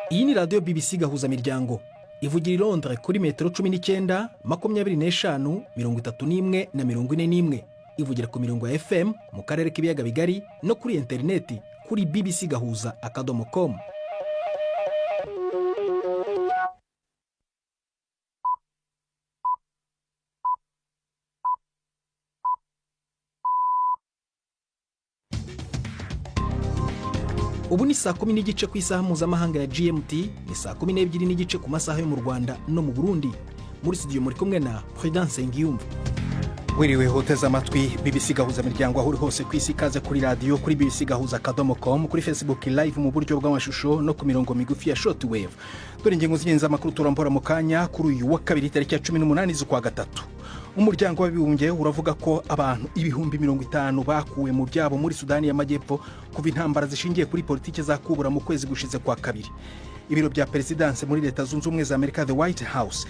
Iyi ni radiyo BBC Gahuzamiryango, ivugira i Londres kuri metero 19, 25, 31 na 41. Ivugira ku mirongo ya FM mu karere k'ibiyaga bigari no kuri interineti kuri bbcgahuza.com. Ubu ni saa 10:30 ku isaha mpuzamahanga ya GMT, ni saa 12:30 ku masaha yo mu Rwanda no mu Burundi. Muri studio muri kumwe na Prudence Nsengiyumva. Wiriwe, uteze amatwi BBC Gahuzamiryango aho uri hose ku isi. Ikaze kuri radiyo, kuri bbcgahuza.com, kuri Facebook Live mu buryo bw'amashusho no ku mirongo migufi ya shortwave. Dore ingingo z'ingenzi, amakuru turambura mu kanya kuri uyu wa kabiri, tariki ya 18 z'ukwa gatatu. Umuryango w'Abibumbye uravuga ko abantu 50,000 bakuwe mu byabo muri Sudani y'Amajyepfo kuva intambara zishingiye kuri politiki zakubura mu kwezi gushize kwa kabiri. Ibiro bya perezidanse muri Leta Zunze Ubumwe za Amerika, The White House,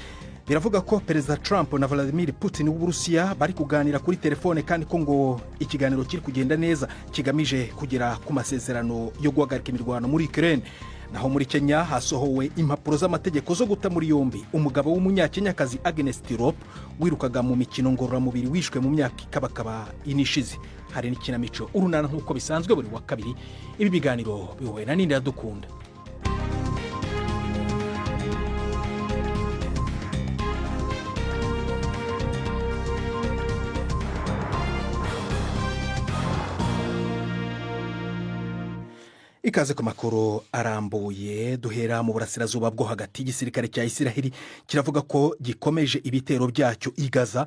biravuga ko Perezida Trump na Vladimir Putin w'Uburusiya bari kuganira kuri telefone, kandi ko ngo ikiganiro kiri kugenda neza kigamije kugera ku masezerano yo guhagarika imirwano muri Ukraine. Naho muri Kenya hasohowe impapuro z'amategeko zo guta muri yombi umugabo w'Umunyakenyakazi Agnes Tirop wirukaga mu mikino ngororamubiri, wishwe mu myaka ikabakaba ine ishize. Hari n'ikinamico Urunana nk'uko bisanzwe buri wa kabiri. Ibi biganiro bihuwe na Nindi Iradukunda. Ikaze ku makuru arambuye. Duhera mu Burasirazuba bwo Hagati. Igisirikare cya Isiraheli kiravuga ko gikomeje ibitero byacyo i Gaza,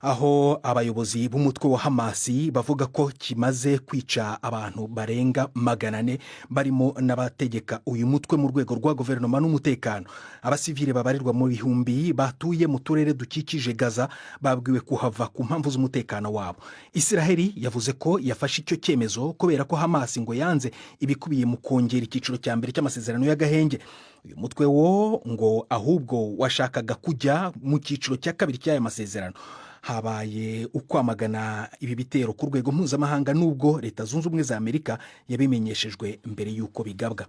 aho abayobozi b'umutwe wa Hamasi bavuga ko kimaze kwica abantu barenga 400, barimo n'abategeka uyu mutwe mu rwego rwa guverinoma n'umutekano. Abasivile babarirwa mu bihumbi batuye mu turere dukikije Gaza babwiwe kuhava ku mpamvu z'umutekano wabo. Isiraheli yavuze ko yafashe icyo cyemezo kubera ko Hamasi ngo yanze ibikubiye mu kongera icyiciro cya mbere cy'amasezerano y'agahenge. Uyu mutwe wo ngo ahubwo washakaga kujya mu cyiciro cya kabiri cy'aya masezerano. Habaye ukwamagana ibi bitero ku rwego mpuzamahanga, nubwo Leta Zunze Ubumwe za Amerika yabimenyeshejwe mbere y'uko bigabwa.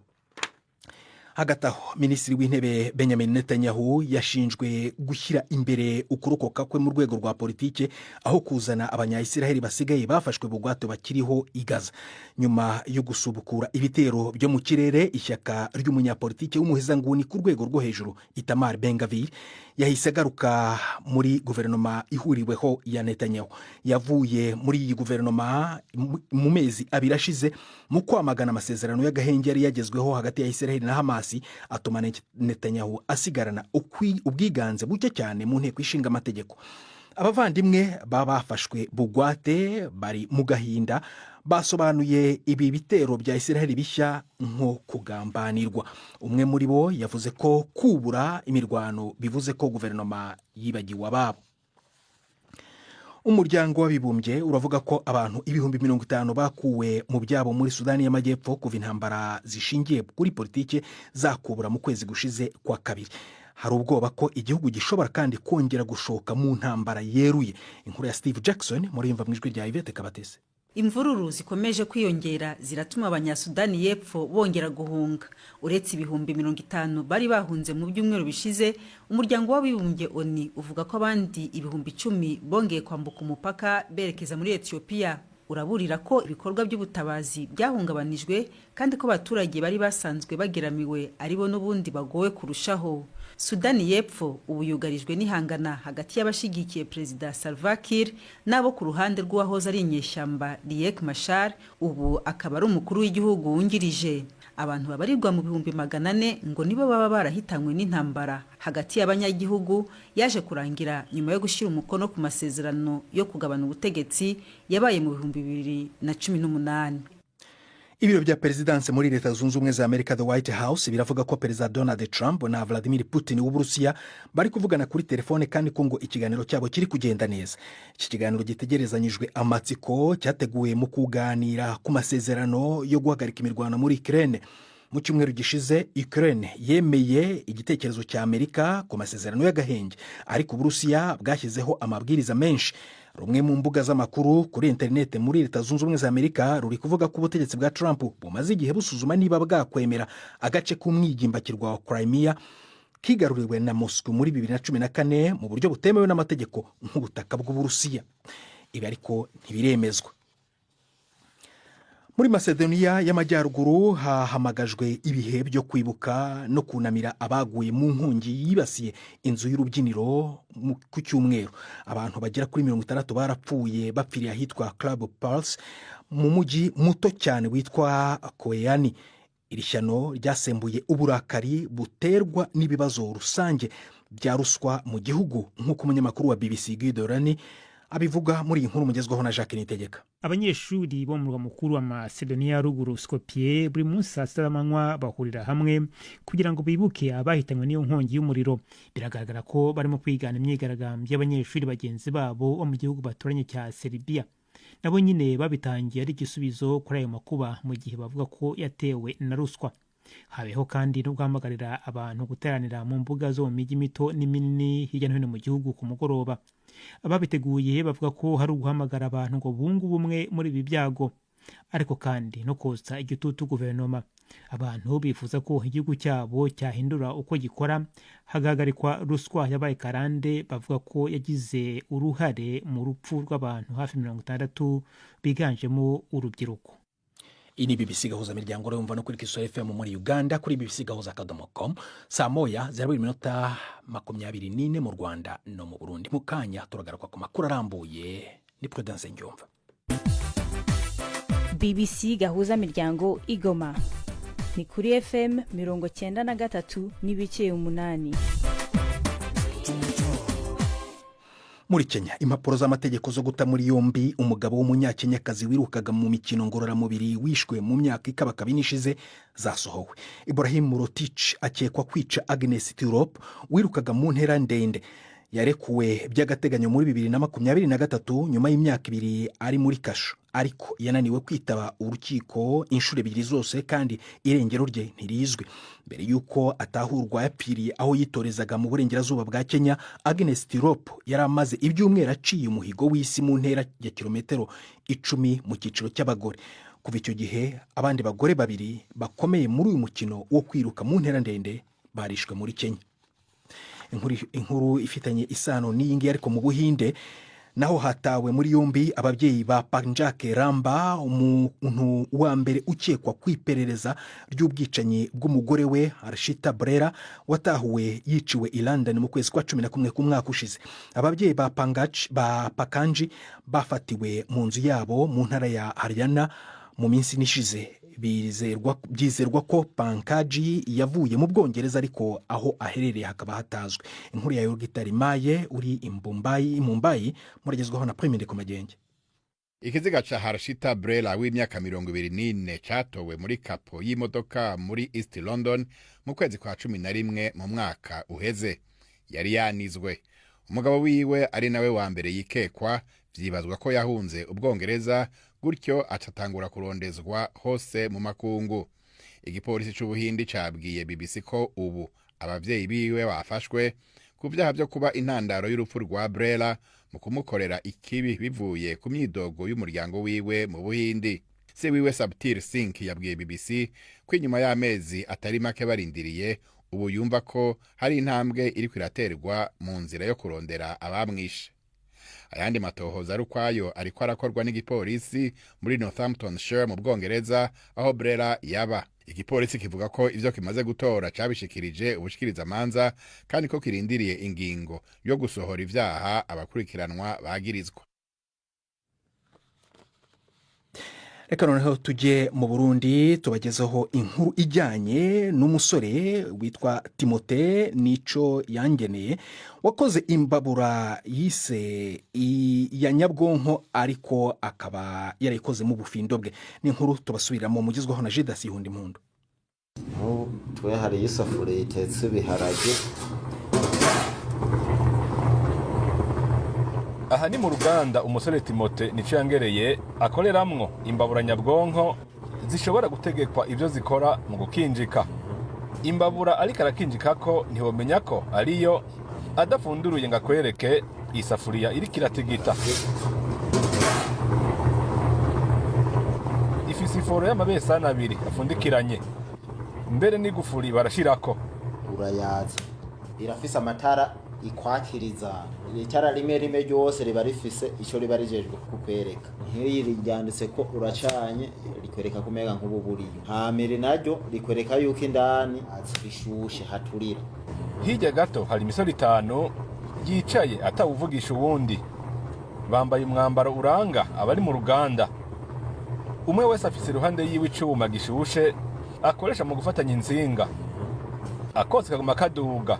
Hagati aho, Minisitiri w'Intebe Benjamin Netanyahu yashinjwe gushyira imbere ukurokoka kwe mu rwego rwa politiki aho kuzana Abanyayisiraheli basigaye bafashwe bugwate bakiriho i Gaza. Nyuma yo gusubukura ibitero byo mu kirere, ishyaka ry'umunyapolitiki w'umuhezanguni ku rwego rwo hejuru Itamar Ben-Gvir yahise agaruka muri guverinoma ihuriweho ya Netanyahu. Yavuye muri iyi guverinoma mu mezi 2 ashize mu kwamagana amasezerano y'agahenge yari yagezweho hagati ya Isiraheli na Hamas, atuma Netanyahu asigarana ubwiganze buke cyane mu nteko ishinga amategeko. Abavandimwe baba bafashwe bugwate bari mu gahinda, basobanuye ibi bitero bya Isiraheli bishya nko kugambanirwa. Umwe muri bo yavuze ko kubura imirwano bivuze ko guverinoma yibagiwe ababo. Umuryango w'Abibumbye uravuga ko abantu 50,000 bakuwe mu byabo muri Sudani y'Amajyepfo kuva intambara zishingiye kuri politiki zakubura mu kwezi gushize kwa kabiri. Hari ubwoba ko igihugu gishobora kandi kongera gushoka mu ntambara yeruye. Inkuru ya Steve Jackson muriyumva mu ijwi rya Yvette Kabatese. Imvururu zikomeje kwiyongera ziratuma Abanyasudani y'Epfo bongera guhunga. Uretse 50,000 bari bahunze mu byumweru bishize, Umuryango w'Abibumbye ONU uvuga ko abandi 10,000 bongeye kwambuka umupaka berekeza muri Etiyopiya. Uraburira ko ibikorwa by'ubutabazi byahungabanijwe kandi ko abaturage bari basanzwe bageramiwe aribo n'ubundi bagowe kurushaho. Sudani y'Epfo ubu yugarijwe n'ihangana hagati y'abashigikiye Perezida Salva Kiir n'abo ku ruhande rw'uwahoze ari inyeshyamba Riek Machar, ubu akaba ari umukuru w'igihugu wungirije. Abantu babarirwa mu 400,000 ngo nibo baba barahitanywe n'intambara hagati y'abanyagihugu yaje kurangira nyuma yo gushyira umukono ku masezerano yo kugabana ubutegetsi yabaye mu 2018. Ibiro bya perezidanse muri Leta Zunze Ubumwe za Amerika, The White House, biravuga ko Perezida Donald Trump na Vladimir Putin w'Uburusiya bari kuvugana kuri telefone, kandi ko ngo ikiganiro cyabo kiri kugenda neza. Iki kiganiro gitegerezanyijwe amatsiko cyateguwe mu kuganira ku masezerano yo guhagarika imirwano muri Ukraine. Mu cyumweru gishize, Ukraine yemeye igitekerezo cya Amerika ku masezerano y'agahenge, ariko Uburusiya bwashyizeho amabwiriza menshi. Rumwe mu mbuga z'amakuru kuri interineti muri Leta Zunze Ubumwe za Amerika ruri kuvuga ko ubutegetsi bwa Trump bumaze igihe busuzuma niba bwakwemera agace k'umwigimbakirwa wa Crimea kigaruriwe na Moscow muri 2014 mu buryo butemewe n'amategeko nk'ubutaka bw'Uburusiya. Ibi ariko ntibiremezwa. Muri Macedonia y'Amajyaruguru hahamagajwe ibihe byo kwibuka no kunamira abaguye mu nkongi yibasiye inzu y'urubyiniro ku cyumweru. Abantu bagera kuri 60 barapfuye, bapfiriye ahitwa Club Pulse mu mujyi muto cyane witwa Koyani. Iri shyano ryasembuye uburakari buterwa n'ibibazo rusange bya ruswa mu gihugu, nk'uko umunyamakuru wa BBC Guido Rani abivuga muri iyi nkuru mugezwaho na Jacques Nitegeka. Abanyeshuri bo mu murwa mukuru wa Macedonia ya Ruguru, Skopje, buri munsi saa 6 z'amanywa bahurira hamwe kugira ngo bibuke abahitanywe n'iyo nkongi y'umuriro. Biragaragara ko barimo kwigana imyigaragambyo y'abanyeshuri bagenzi babo bo mu gihugu baturanye cya Serbia, nabo nyine babitangiye ari igisubizo kuri ayo makuba, mu gihe bavuga ko yatewe na ruswa. Habeho kandi no guhamagarira abantu guteranira mu mbuga zo mu mijyi mito n'iminini hirya no hino mu gihugu ku mugoroba. Ababiteguye bavuga ko hari uguhamagara abantu ngo bunge ubumwe muri ibi byago, ariko kandi no kotsa igitutu guverinoma. Abantu bifuza ko igihugu cyabo cyahindura uko gikora, hagahagarikwa ruswa yabaye karande, bavuga ko yagize uruhare mu rupfu rw'abantu hafi 60 biganjemo urubyiruko. Iyi ni BBC Gahuza Miryango, urumva no kuri Kisoro FM muri Uganda, kuri bbcgahuza.com. Saa 1:24 mu Rwanda no mu Burundi. Mu kanya turagaruka ku makuru arambuye. Ni Prudence Ngyumva. BBC Gahuza Miryango Igoma ni kuri FM 93.8. Muri Kenya, impapuro z'amategeko zo guta muri yombi umugabo w'Umunyakenyakazi wirukaga mu mikino ngororamubiri wishwe mu myaka ikabakaba ine ishize zasohowe. Ibrahim Rotich akekwa kwica Agnes Tirop wirukaga mu ntera ndende. Yarekuwe by'agateganyo muri 2023 nyuma y'imyaka 2 ari muri kasho, ariko yananiwe kwitaba urukiko inshuro ebyiri zose kandi irengero rye ntirizwi. Mbere y'uko atahurwa yapfiriye aho yitorezaga mu burengerazuba bwa Kenya, Agnes Tirop yari amaze ibyumweru aciye umuhigo w'isi mu ntera ya kilometero 10 mu cyiciro cy'abagore. Kuva icyo gihe, abandi bagore babiri bakomeye muri uyu mukino wo kwiruka mu ntera ndende barishwe muri Kenya. Inkuru ifitanye isano n'iyi ngiyi, ariko mu Buhinde naho hatawe muri yombi ababyeyi ba Panjake Ramba, umuntu wa mbere ukekwa ku iperereza ry'ubwicanyi bw'umugore we Harshita Brera, watahuwe yiciwe i London mu kwezi kwa 11 k'umwaka ushize. Ababyeyi ba Pangachi, ba Pakanji, bafatiwe mu nzu yabo mu ntara ya Haryana mu minsi ishize. Byizerwa ko Pankaji yavuye mu Bwongereza, ariko aho aherereye hakaba hatazwi. Inkuru ya Yorgita Rimaye uri i Mumbai muragezwaho na Premier ku Magenge. Ikiziga ca Harshita Brela w'imyaka 24 catowe muri kapo y'imodoka muri East London mu kwezi kwa 11 mu mwaka uheze. Yari yanizwe. Umugabo wiwe, ari nawe wa mbere yikekwa, vyibazwa ko yahunze Ubwongereza, gutyo acatangura kurondezwa hose mu makungu. Igipolisi c'Ubuhindi cabwiye BBC ko ubu abavyeyi biwe bafashwe ku vyaha vyo kuba intandaro y'urupfu rwa Brela mu kumukorera ikibi, bivuye ku myidogo y'umuryango wiwe mu Buhindi. Se wiwe Sabtir Singh yabwiye BBC ko inyuma y'amezi atari make barindiriye, ubu yumva ko hari intambwe iriko iraterwa mu nzira yo kurondera abamwishe. Ayandi matohoza ari ukwayo ariko arakorwa n'igipolisi muri Northamptonshire mu Bwongereza, aho Brera yaba. Igipolisi kivuga ko ivyo kimaze gutora cabishikirije ubushikirizamanza, kandi ko kirindiriye ingingo yo gusohora ivyaha abakurikiranwa bagirizwa. Reka noneho tujye mu Burundi, tubagezeho inkuru ijyanye n'umusore witwa Timote Nico Yangeneye, wakoze imbabura yise iya nyabwonko, ariko akaba yarayikozemo ubufindo bwe. Ni inkuru tubasubiriramo mugezwaho na Jidasi Ihunda Impundu. Nk'ubu twe hariyo isafuriya itetse ibiharage. Aha ni mu ruganda umusore Timote Nico Yangereye akoreramwo imbabura nyabwonko zishobora gutegekwa ivyo zikora mu gukinjika. Imbabura ariko arakinjikako ntiwomenya ko ariyo adafunduruye ngo akwereke isafuriya iriko iratigita. Ifuro y'amabesani abiri afundikiranye, mbere n'igufuri barashirako. Urayatsa, irafise amatara ikwakiriza. Itara rimwe rimwe ryose riba rifise ico riba rijejwe kukwereka. Nk'iri ryanditse ko uracanye, rikwereka ko umenga nk'ubu buriyo hamere, naryo rikwereka yuko indani bishushe haturira. Hirya gato hari imisoro itanu yicaye atawuvugisha uwundi. Bambaye umwambaro uranga abari mu ruganda. Umwe wese afise iruhande yiwe icuma gishushe akoresha mu gufatanya insinga, akotsi kaguma kaduga.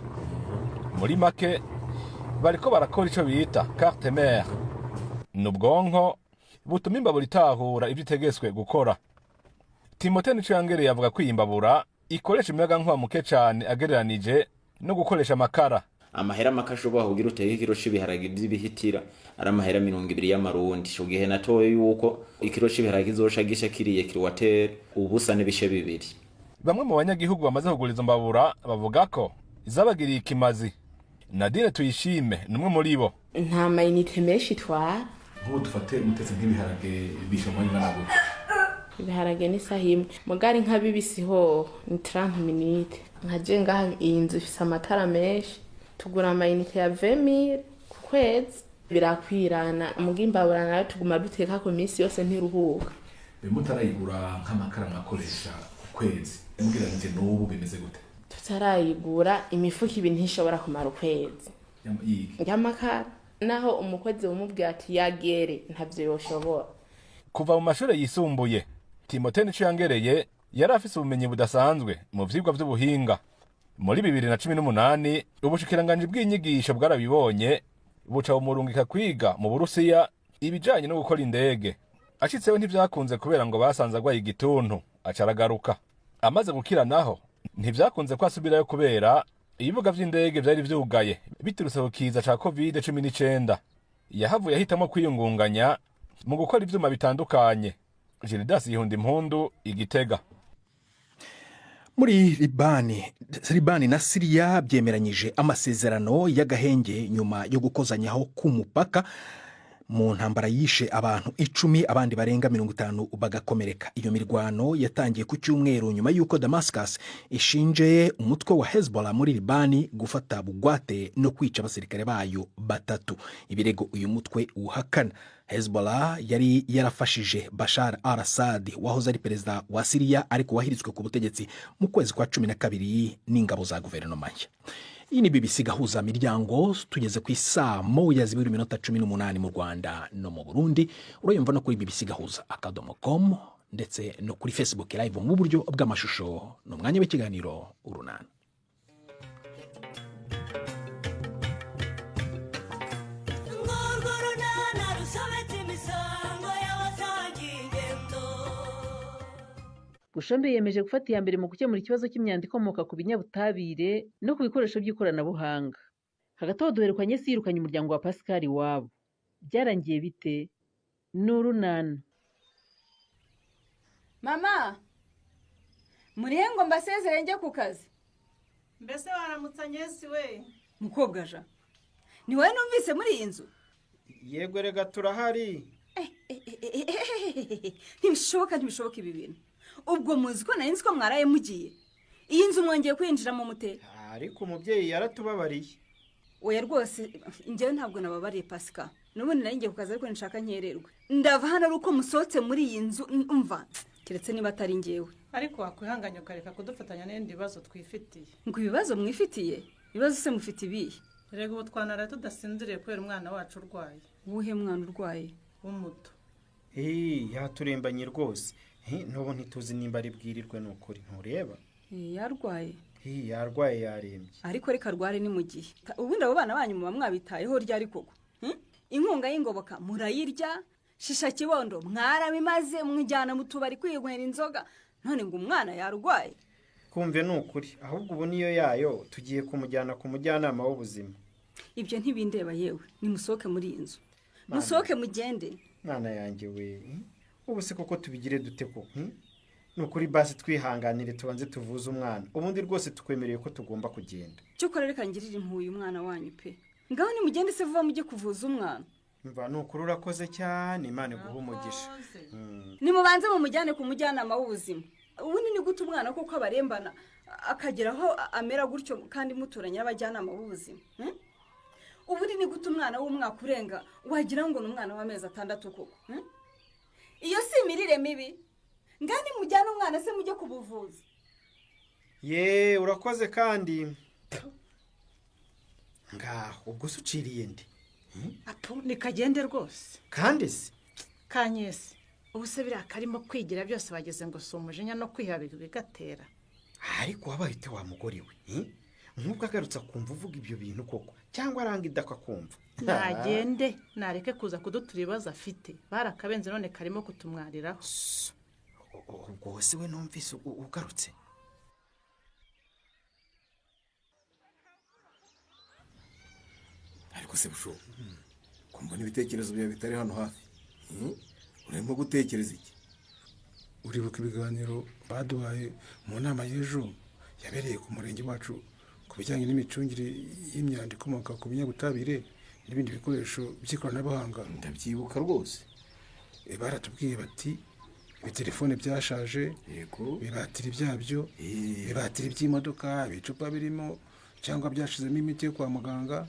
Muri make bariko barakora ico bita carte mère, ni ubwonko butuma imbabura itahura ivyo itegeswe gukora. Timote nico yangereye avuga ko iyi mbabura ikoresha umuyagankuba muke cane agereranije no gukoresha amakara. Amahera make ashobora kugira uteke ikiro c'ibiharage vy'ibihitira ari amahera 20 y'amarundi. Ico gihe natoye yuko ikiro c'ibiharage kizoca gisha kiriye kilowatere 0.2. Bamwe mu banyagihugu bamaze kugura izo mbabura bavuga ko zabagiriye ikimazi. Nadine Tuyishime ni umwe muri bo. Nta mayinite menshi itwara. Nk'ubu dufate mutetse nk'ibiharage, bisha umwanya ungana gute? Ibiharage n'isaha imwe, mugari nka bibisi hoho ni 30 minutes. Nka je ngaha iyi nzu ifise amatara menshi, tugura amayinite ya 20 000 ku kwezi, birakwirana. Muga imbabura nayo tuguma duteka ku minsi yose, ntiruhuka. Mutarayigura nk'amakara mwakoresha ku kwezi mugereranije n'ubu bimeze gute? Tutarayigura, imifuko ibiri ntishobora kumara ukwezi y'amakara. Naho umukozi wumubwira ati yagere, ntavyo yoshobora. Kuva mu mashuri yisumbuye, Timote nico yangereye yari afise ubumenyi budasanzwe mu vyigwa vy'ubuhinga. Muri 2018 ubushikiranganji bw'inyigisho bwarabibonye, buca bumurungika kwiga mu Burusiya ibijanye no gukora indege. Ashitseho ntivyakunze kubera ngo basanze agwaye igituntu, aca aragaruka. Amaze gukira naho ntivyakunze ko asubirayo kubera ibibuga vy'indege vyari vyugaye biturutse ku kiza ca COVID-19. Yahavuye ahitamo kwiyungunganya mu gukora ivyuma bitandukanye. Gildas Yihunda Impundu, Igitega. Muri Libani, Libani na Siriya byemeranyije amasezerano y'agahenge nyuma yo gukozanyaho k'umupaka mu ntambara yishe abantu 10, abandi barenga 50 bagakomereka. Iyo mirwano yatangiye ku cyumweru nyuma y'uko Damascus ishinje umutwe wa Hezbollah muri Libani gufata bugwate no kwica abasirikare bayo batatu, ibirego uyu mutwe uhakana. Hezbollah yari yarafashije Bashar al Assad wahoze ari perezida wa Siriya, ariko wahiritswe ku butegetsi mu kwezi kwa 12 n'ingabo za guverinoma nshya. Iyi ni BBC Gahuza Miryango. Tugeze ku isaa 1:18 mu Rwanda no mu Burundi. Urayumva no kuri bbcgahuza.com, ndetse no kuri Facebook Live mu buryo bw'amashusho. Ni umwanya w'ikiganiro Urunana. Urwo runana rusobetse imisango y'abasangiye ingendo. Bushombe yiyemeje gufata iya mbere mu gukemura ikibazo cy'imyanda ikomoka ku binyabutabire no ku bikoresho by'ikoranabuhanga. Hagati aho duheruka Nyesi yirukanye umuryango wa Pascal iwabo. Byarangiye bite? Ni Urunana. Mama, murihe ngo mbasezere njye ku kazi? Mbese waramutse Anyesi we? Mukobwa ja, ni wowe numvise muri iyi nzu? Yego, rega turahari. Ntibishoboka, ntibishoboka ibi bintu. Ubwo muzi ko nari nzi ko mwaraye mugiye, iyi nzu mwongeye kwinjiramo mute? Ariko umubyeyi yaratubabariye. Oya rwose, njyewe ntabwo nababariye Pasika. N'ubundi nari ngiye ku kazi, ariko nshaka nkererwe. Ndava hano ari uko musohotse muri iyi nzu. Umva, keretse niba atari njyewe. Ariko wakwihanganye ukareka kudufatanya n'ibindi bibazo twifitiye. Ngo ibibazo mwifitiye? Ibibazo se mufite ibihe? Rega ubu twanara tudasinziriye kubera umwana wacu urwaye. Uwuhe mwana urwaye? W'umuto. Yaturembanye rwose. N'ubu ntituzi nimba ari bwirirwe, ni ukuri ntureba. Yarwaye? Yarwaye, yarembye. Ariko reka arware, ni mu gihe. Ubundi abo bana banyu muba mwabitayeho ryari koko? Inkunga y'ingoboka murayirya, shisha kibondo mwarabimaze, mwijyana mu tubari kwinywera inzoga, none ngo umwana yarwaye. Kumve ni ukuri, ahubwo ubu niyo yayo tugiye kumujyana ku mujyanama w'ubuzima. Ibyo ntibindeba yewe, nimusohoke muri iyi nzu, musohoke mugende. Mwana yanjye we, ubu se koko tubigire dute koko? Ni ukuri basi twihanganire tubanze tuvuze umwana, ubundi rwose tukwemereye ko tugomba kugenda. Cyokora reka ngirire impuhwe uyu mwana wanyu pe. Ngaho nimugende se vuba mujye kuvuza umwana. Mva ni ukuri urakoze cyane, Imana iguha umugisha. Nimubanze mumujyane ku mujyanama w'ubuzima. Ubundi ni gute umwana koko abarembana akagera aho amera gutyo kandi muturanye n'abajyanama b'ubuzima? Ubundi ni gute umwana w'umwaka urenga wagira ngo ni umwana w'amezi 6 koko? Iyo si imirire mibi. Ngani mujyane umwana se mujye ku buvuzi. Ye, urakoze kandi. Ngaho ubwo se uciriye ndi? Apo nikagende rwose. Kandi se Kanyesi, ubu se biriya karimo kwigira byose bageze ngo si umujinya no kwihabira bigatera. Ariko wabaye ute wa mugore we? Nk'ubwo agarutse akumva uvuga ibyo bintu koko, cyangwa aranga idakwa kumva. Nagende nareke kuza kudutura ibibazo afite, barakabenze none karimo kutumwariraho. Ubwo se we numvise ugarutse. Ariko se busho, ko mbona ibitekerezo byawe bitari hano hafi, urimo gutekereza iki? Uribuka ibiganiro baduhaye mu nama y'ejo yabereye ku murenge wacu ku bijyanye n'imicungire y'imyanda ikomoka ku binyabutabire n'ibindi bikoresho by'ikoranabuhanga? Ndabyibuka rwose. Baratubwiye bati ibitelefone byashaje, ibibatiri byabyo, ibibatiri by'imodoka, ibicupa birimo cyangwa byashizemo imiti yo kwa muganga,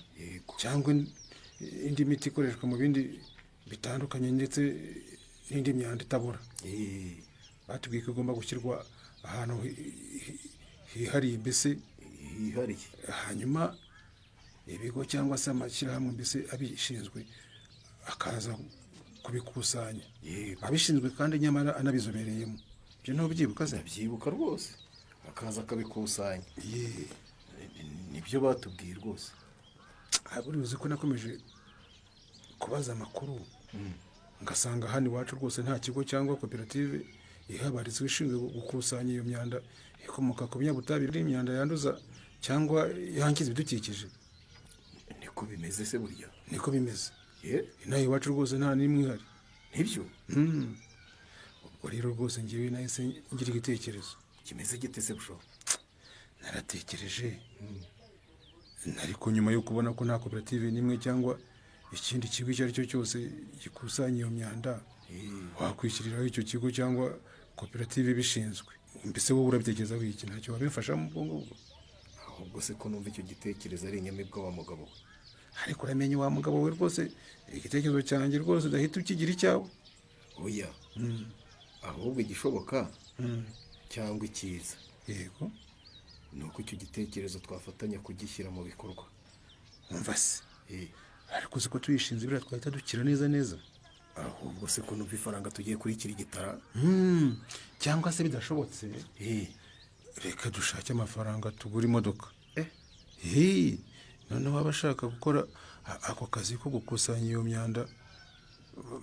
cyangwa indi miti ikoreshwa mu bindi bitandukanye, ndetse n'indi myanda itabora. Batubwiye ko igomba gushyirwa ahantu hihariye, mbese hihariye, hanyuma ibigo cyangwa se amashyirahamwe mbese abishinzwe akaza kubikusanya, abishinzwe kandi nyamara anabizobereyemo. Ibyo ntubyibuka se? Ndabyibuka rwose, akaza akabikusanya. Nibyo batubwiye rwose. Buri uzi ko nakomeje kubaza amakuru, ngasanga hano iwacu rwose nta kigo cyangwa koperative ihabarizwa ishinzwe gukusanya iyo myanda ikomoka ku binyabutabire, imyanda yanduza cyangwa yangiza ibidukikije. Niko bimeze se burya? Niko bimeze. Inaha iwacu rwose nta n'imwe ihari. Nibyo? Ubwo rero rwose ngewe nahise ngira igitekerezo. Kimeze gite se busho? Naratekereje, ariko nyuma yo kubona ko nta koperative n'imwe cyangwa ikindi kigo icyo ari cyo cyose gikusanya iyo myanda, wakwishyiriraho icyo kigo cyangwa koperative ibishinzwe. Mbese wowe urabitekerezaho iki? Ntacyo wabifashamo ubwo ngubwo? Ahubwo se ko numva icyo gitekerezo ari inyamibwa wa mugabo we. Ariko uramenye wa mugabo we rwose, igitekerezo cyanjye rwose udahita ukigira icyawe. Oya, ahubwo igishoboka cyangwa icyiza, yego, ni uko icyo gitekerezo twafatanya kugishyira mu bikorwa. Umva se, ariko uzi ko tuyishinze biriya twahita dukira neza neza. Ahubwo se ko numva ifaranga tugiye kurikira igitara. Cyangwa se bidashobotse, reka dushake amafaranga tugura imodoka. Noneho abashaka gukora ako kazi ko gukusanya iyo myanda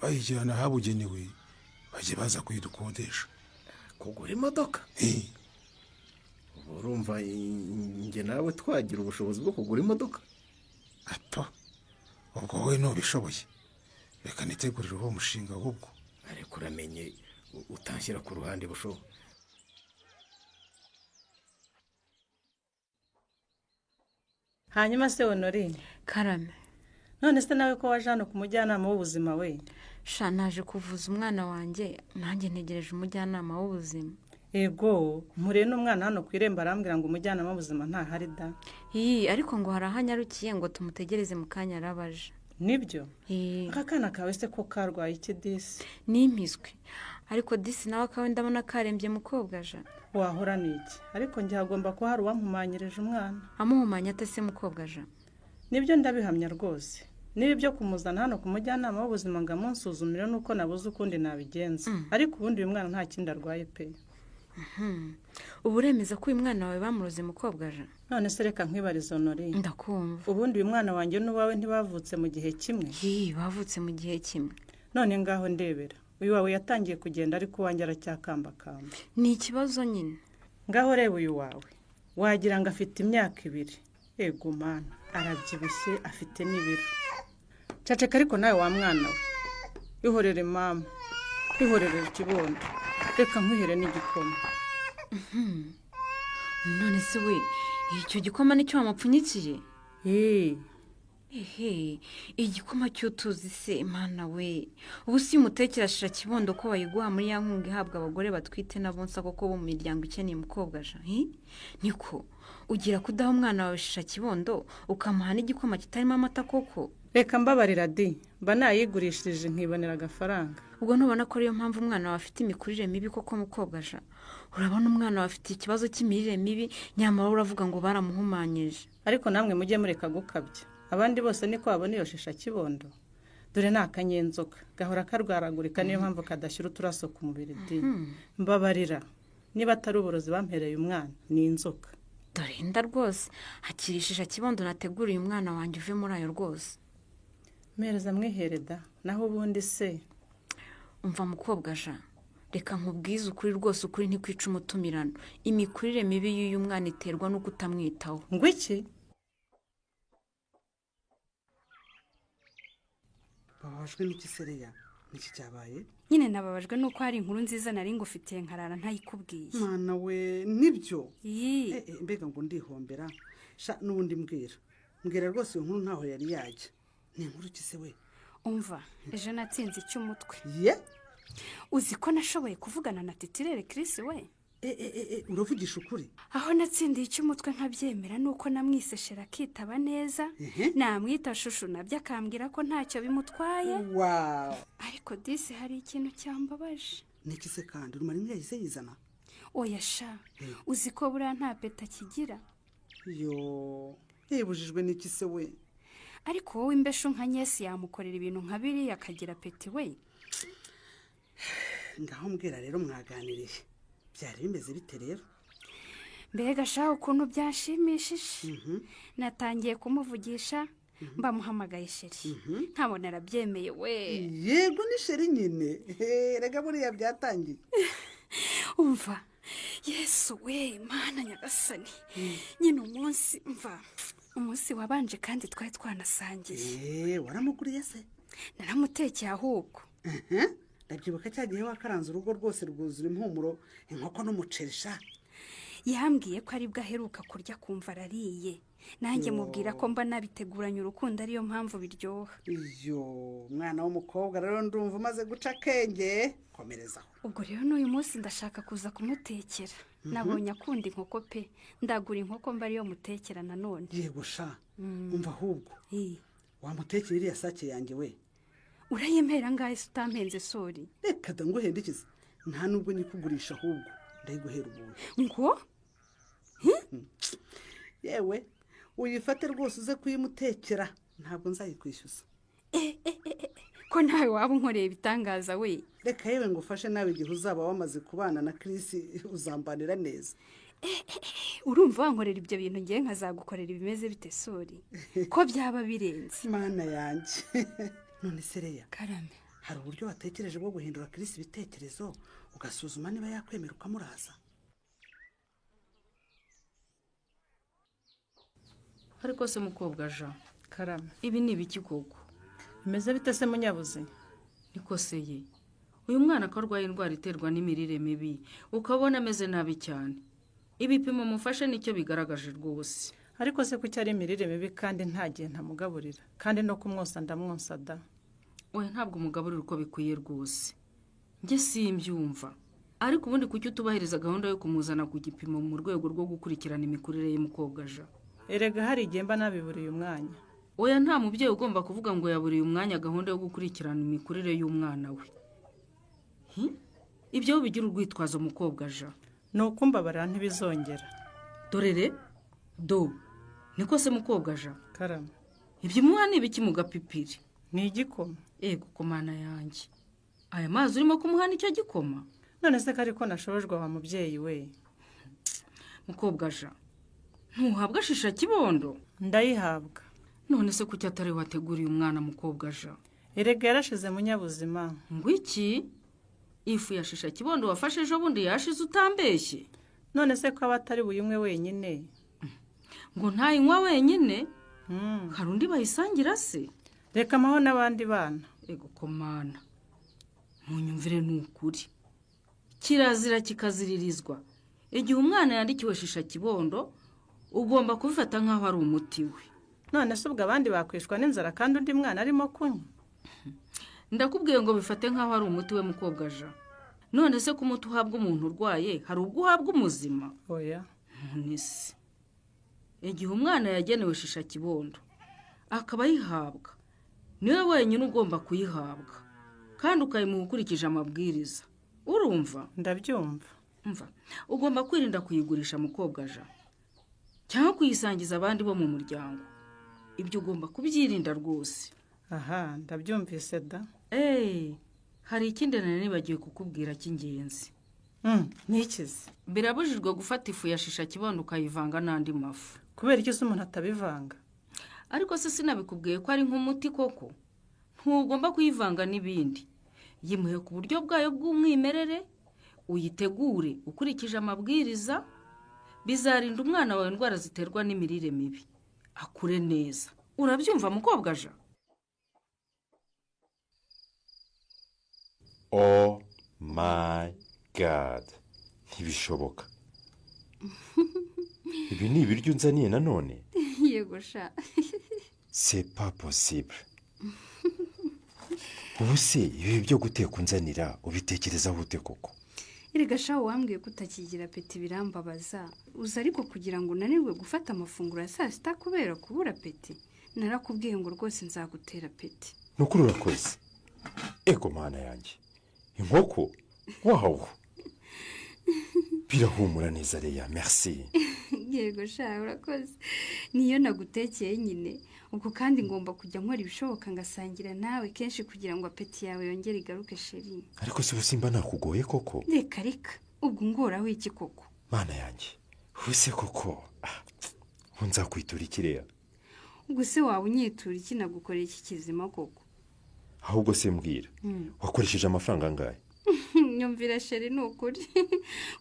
bayijyana ahabugenewe bajye baza kuyidukodesha. Kugura imodoka? Urumva njye nawe twagira ubushobozi bwo kugura imodoka? Ato, ubwo wowe ntubishoboye, reka nitegurire uwo mushinga ahubwo. Ariko uramenye utanshyira ku ruhande busho. Hanyuma se Honorine? Karame. None se nawe ko waje hano ku mujyanama w'ubuzima we? Sha, naje kuvuza umwana wanjye, nanjye ntegereje umujyanama w'ubuzima. Ego, mpuriye n'umwana hano ku irembo arambwira ngo umujyanama w'ubuzima ntahari da. Iyi, ariko ngo hari aho anyarukiye ngo tumutegereze mu kanya arabaje. Nibyo? Aka kana kawe se ko karwaye iki disi? Nimpiswe. Ariko disi nawe akawe ndabona karembye mukobwa ja. Wahora niki? Ariko njye hagomba kuba hari uwampumanyirije umwana. Amuhumanya ate se mukobwa ja? Nibyo ndabihamya rwose. Niba ibyo kumuzana hano ku mujyanama w'ubuzima ngo amunsuzumire nuko nabuze ukundi nabigenza. Ariko ubundi uyu mwana nta kindi arwaye pe. Ubu uremeza ko uyu mwana wawe bamuroze mukobwa ja? None se reka nkwibarize Honorine. Ndakumva. Ubundi uyu mwana wanjye n'uwawe ntibavutse mu gihe kimwe? Bavutse mu gihe kimwe. None ngaho ndebera, uyu wawe yatangiye kugenda ariko uwanjye aracyakambakamba. Ni ikibazo nyine. Ngaho reba uyu wawe, wagira ngo afite imyaka 2. Ego mana, arabyibushye afite n'ibiro. Caceka ariko nawe wa mwana we, ihorere mama, ihorere ikibondo, reka nkwihere n'igikoma. None se we, icyo gikoma nicyo wamupfunyikiye? Ehe, igikoma cy'utuzi se imana we. Ubu si umutekera shisha kibondo ko bayiguha muri ya nkunga ihabwa abagore batwite n'abonsa koko bo mu miryango ikeneye umukobwa ja. Niko ugira kudaha umwana wawe shisha kibondo ukamuha n'igikoma kitarimo amata koko? Reka mbabarira di, mba nayigurishirije nkibonera agafaranga. Ubwo ntubona ko ariyo mpamvu umwana wawe afite imikurire mibi koko mukobwa ja? Urabona umwana wawe afite ikibazo cy'imirire mibi, nyamara uravuga ngo baramuhumanyije. Ariko namwe mujye mureka gukabya. Abandi bose niko babona iyo shisha kibondo. Dore ni akanyenzoka gahora karwaragurika, niyo mpamvu kadashyira uturaso ku mubiri di. Mbabarira, niba atari uburozi bampereye umwana ni inzoka. Dore inda rwose, hakiri shisha kibondo nateguriye umwana wanjye uve muri ayo rwose. Mpereza mwihere da, naho ubundi se. Umva mukobwa ja, reka nkubwize ukuri rwose, ukuri ntikwica umutumirano. Imikurire mibi y'uyu mwana iterwa no kutamwitaho. Ngo iki? Bababajwe n'iki sereya? Niki cyabaye? Nyine nababajwe nuko hari inkuru nziza nari ngufitiye nkarara ntayikubwiye. Mwana we, nibyo? Mbega ngo ndihombera. Sha n'ubundi mbwira. Mbwira rwose iyo nkuru ntaho yari yajya. Ni inkuru ki se we? Umva, ejo natsinze icy'umutwe. Ye? Uzi ko nashoboye kuvugana na titirere Chris we? Uravugisha ukuri? Aho natsindiye icy'umutwe nkabyemera nuko namwiseshera akitaba neza, namwita shushu nabyo akambwira ko ntacyo bimutwaye. Wow. Ariko disi hari ikintu cyambabaje. Niki se kandi? Rumara imwe yahise yizana? Oya sha, uzi ko buriya nta peta kigira? Yo, yibujijwe n'iki se we? Ariko wowe imbeshu nka Nyesi yamukorera ibintu nka biriya akagira peti we. Ngaho mbwira rero mwaganiriye. Byari bimeze bite rero? Mbega sha ukuntu byashimishije. Natangiye kumuvugisha mbamuhamagaye sheri. Nkabona arabyemeye we. Yego ni sheri nyine. Rega buriya byatangiye. Umva, Yesu we Mana nyagasani. Nyine umunsi mva umunsi wabanje kandi twari twanasangiye. Waramuguriye se? Naramutekeye ahubwo. Ndabyibuka cya gihe wakaranze urugo rwose rwuzura impumuro inkoko n'umuceri sha. Yambwiye ko aribwo aheruka kurya kumva arariye. Nanjye mubwira ko mba nabiteguranye urukundo ariyo mpamvu biryoha. Iyo mwana w'umukobwa rero ndumva umaze guca akenge, komerezaho. Ubwo rero n'uyu munsi ndashaka kuza kumutekera. Nabonye akunda inkoko pe, ndagura inkoko mba ariyo mutekera nanone. Yego sha, umva ahubwo wamutekera iriya sake yanjye we. Urayemera ngahe se utampenze sori? Reka da nguhendikize, nta nubwo nyikugurisha ahubwo ndayiguhera ubuntu. Ngo? Yewe uyifate rwose uze kuyimutekera, ntabwo nzayikwishyuza. Ko nawe waba unkoreye ibitangaza we. Reka yewe ngufashe nawe igihe uzaba wamaze kubana na Chris uzambanira neza. Urumva wankorera ibyo bintu ngiye nkazagukorera ibimeze bite sori? Ko byaba birenze. Mana yanjye. None sereya, karame, hari uburyo watekereje bwo guhindura Chris ibitekerezo ugasuzuma niba yakwemera ukamuraza? Ariko se mukobwa ja, karame, ibi ni ibiki koko? Bimeze bite se munyabuze? Niko se ye, uyu mwana ko arwaye indwara iterwa n'imirire mibi ukabona ameze nabi cyane. Ibipimo mufashe nicyo bigaragaje rwose. Ariko se kuki ari imirire mibi kandi nta gihe ntamugaburira, kandi no kumwosa ndamwonsa da? Oya ntabwo umugaburira uko bikwiye rwose, njye simbyumva. Ariko ubundi kuki utubahiriza gahunda yo kumuzana ku gipimo mu rwego rwo gukurikirana imikurire y'umukobwa ja? Erega hari igihe mba nabiburiye umwanya. Oya nta mubyeyi ugomba kuvuga ngo yaburiye umwanya gahunda yo gukurikirana imikurire y'umwana we. Ibyo bigira urwitwazo mukobwa ja. Ni ukumbabarira ntibizongera. Dorere do niko se mukobwa ja? Karame, ibyo umuha ni ibiki mu gapipiri? Ni igikoma. Ego komana yanjye, aya mazi urimo kumuha nicyo gikoma? None se ko ariko nashobojwe wa mubyeyi we. Mukobwa ja, ntuhabwa shisha kibondo? Ndayihabwa. None se kuki atari wateguriye umwana mukobwa ja? Erega yarashize munyabuzima. Ngo iki? Ifu ya shisha kibondo wafashe ejo bundi yashize utambeshye? None se ko aba atari buyinywe wenyine? Ngo ntayinywa wenyine? Hari undi bayisangira se? Reka amaho n'abandi bana. Ego komana, munyumvire ni ukuri, kirazira kikaziririzwa. Igihe umwana yandikiwe shisha kibondo ugomba kubifata nk'aho ari umuti we. None se ubwo abandi bakwishwa n'inzara kandi undi mwana arimo kunywa? Ndakubwiye ngo bifate nk'aho ari umuti we, mukobwa ja. None se ko umuti uhabwa umuntu urwaye, hari ubwo uhabwa umuzima? Oya. None se igihe umwana yagenewe shisha kibondo akaba ayihabwa, niwe wenyine ugomba kuyihabwa, kandi ukayimuha ukurikije amabwiriza, urumva? Ndabyumva. Mva, ugomba kwirinda kuyigurisha, mukobwa ja, cyangwa kuyisangiza abandi bo mu muryango. Ibyo ugomba kubyirinda rwose. Aha, ndabyumvise da. Eee, hari ikindi nari nibagiwe kukubwira cy'ingenzi. Ntikize. Birabujijwe gufata ifu ya shisha kibondo ukayivanga n'andi mafu. Kubera iki se umuntu atabivanga? Ariko se sinabikubwiye ko ari nk'umuti koko? Ntugomba kuyivanga n'ibindi. Yimuhe ku buryo bwayo bw'umwimerere, uyitegure ukurikije amabwiriza. Bizarinda umwana wawe indwara ziterwa n'imirire mibi, akure neza. Urabyumva, mukobwa ja? Oh my God, ntibishoboka! Ibi ni ibiryo unzaniye nanone? Yego sha. C'est pas possible! Ubu se ibi byo guteka unzanira ubitekerezaho ute koko? Erega sha, wambwiye ko utakigira appétit, birambabaza. Uzi ariko kugira ngo unanirwe gufata amafunguro ya saa sita kubera kubura appétit? Narakubwiye ngo rwose nzagutera appétit. Ni ukuri urakoze. Ego mana yanjye, inkoko! Wow, birahumura neza reya, merci. Yego sha, urakoze. Niyo nagutekeye nyine. Ubwo kandi ngomba kujya nkora ibishoboka ngasangira nawe kenshi kugira ngo appétit yawe yongere igaruke, chéri. Ariko se ubu simba nakugoye koko? Reka reka, ubwo ungoraho iki koko? Mana yanjye, ubu se koko ubu nzakwitura iki, reya? Ubwo se waba unyitura iki? Nagukoreye iki kizima koko? Ahubwo se mbwira, wakoresheje amafaranga angahe? Nyumvira chéri, ni ukuri,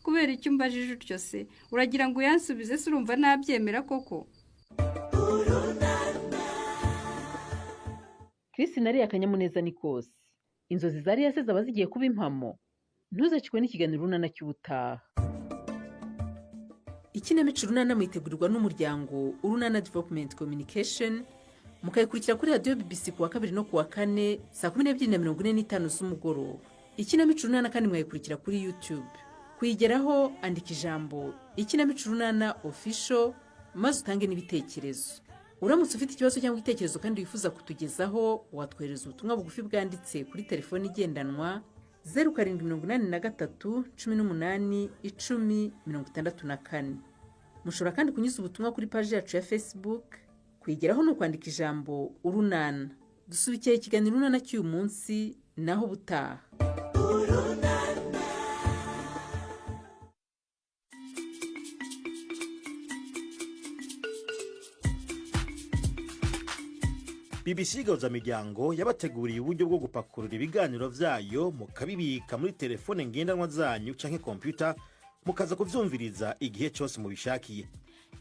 kubera icyo umbajije utyo se? Uragira ngo uyansubize se? Urumva nabyemera koko? Chris nariye akanyamuneza ni kose. Inzozi zari yase zaba zigiye kuba impamo. Ntuzacikwe n'ikiganiro Urunana cy'ubutaha. Ikinamico Urunana muyitegurirwa n'umuryango Urunana Development Communication, mukayikurikira kuri radiyo BBC ku wa kabiri no ku wa kane saa 12:45 z'umugoroba. Ikinamico Urunana kandi mwayikurikira kuri YouTube. Kuyigeraho, andika ijambo "Ikinamico Urunana Official" maze utange n'ibitekerezo. Uramutse ufite ikibazo cyangwa igitekerezo kandi wifuza kutugezaho, watwohereza ubutumwa bugufi bwanditse kuri telefoni igendanwa 0783181064. Mushobora kandi kunyuza ubutumwa kuri paji yacu ya Facebook. Kuyigeraho ni ukwandika ijambo "Urunana". Dusubikiye ikiganiro Urunana cy'uyu munsi, naho ubutaha. BBC Gahuzamiryango yabateguriye uburyo bwo gupakurura ibiganiro byayo mukabibika muri telefone ngendanwa zanyu canke kompiyuta, mukaza kuvyumviriza igihe cyose mubishakiye.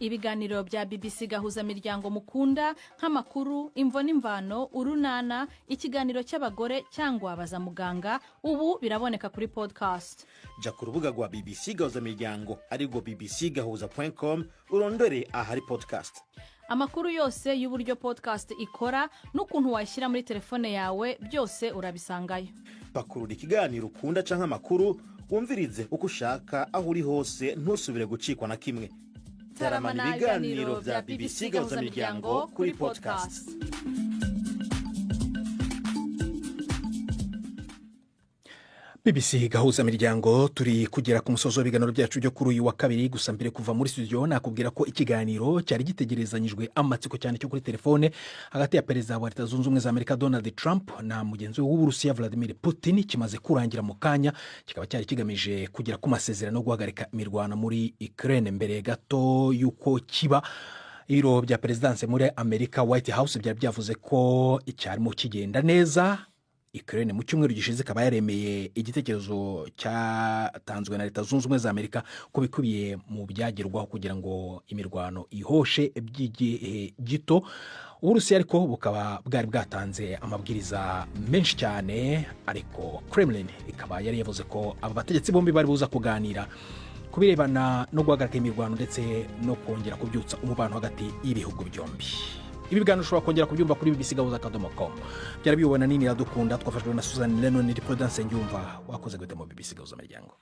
Ibiganiro bya BBC Gahuzamiryango mukunda, nk'amakuru, Imvo n'Imvano, Urunana, ikiganiro cy'abagore cyangwa Baza Muganga, ubu biraboneka kuri podcast. Ja ku rubuga rwa BBC Gahuzamiryango, arirwo bbcgahuza.com, urondore ahari podcast. Amakuru yose y'uburyo podcast ikora n'ukuntu wayishyira muri telefone yawe, byose urabisangayo. Pakurura ikiganiro ukunda canke amakuru, wumvirize uko ushaka, aho uri hose, ntusubire gucikwa na kimwe. Taramana ibiganiro bya BBC Gahuzamiryango kuri podcast. BBC Gahuzamiryango, turi kugera ku musozo w'ibiganiro byacu byo kuri uyu wa kabiri. Gusa mbere kuva muri studio, nakubwira ko ikiganiro cyari gitegerezanyijwe amatsiko cyane cyo kuri telefone hagati ya perezida wa Leta Zunze Ubumwe za Amerika Donald Trump na mugenzi we w'Uburusiya Vladimir Putin kimaze kurangira mu kanya, kikaba cyari kigamije kugera ku masezerano yo guhagarika imirwano muri Ukraine. Mbere gato y'uko kiba, ibiro bya perezidanse muri Amerika, White House, byari byavuze ko icyarimo kigenda neza. Ukraine mu cyumweru gishize ikaba yaremeye igitekerezo cyatanzwe na Leta Zunze Ubumwe za Amerika ko bikubiye mu byagerwaho kugira ngo imirwano ihoshe by'igihe gito. Uburusiya ariko bukaba bwari bwatanze amabwiriza menshi cyane, ariko Kremlin ikaba yari yavuze ko aba bategetsi bombi bari buza kuganira ku birebana no guhagarika imirwano ndetse no kongera kubyutsa umubano hagati y'ibihugu byombi. Ibi biganiro ushobora kongera kubyumva kuri bbc.com. Byari biyobona nini iradukunda, twafashijwe na Suzanne Lennon, ni Prudence Nyumva wakoze guhitamo BBC Gahuza Miryango.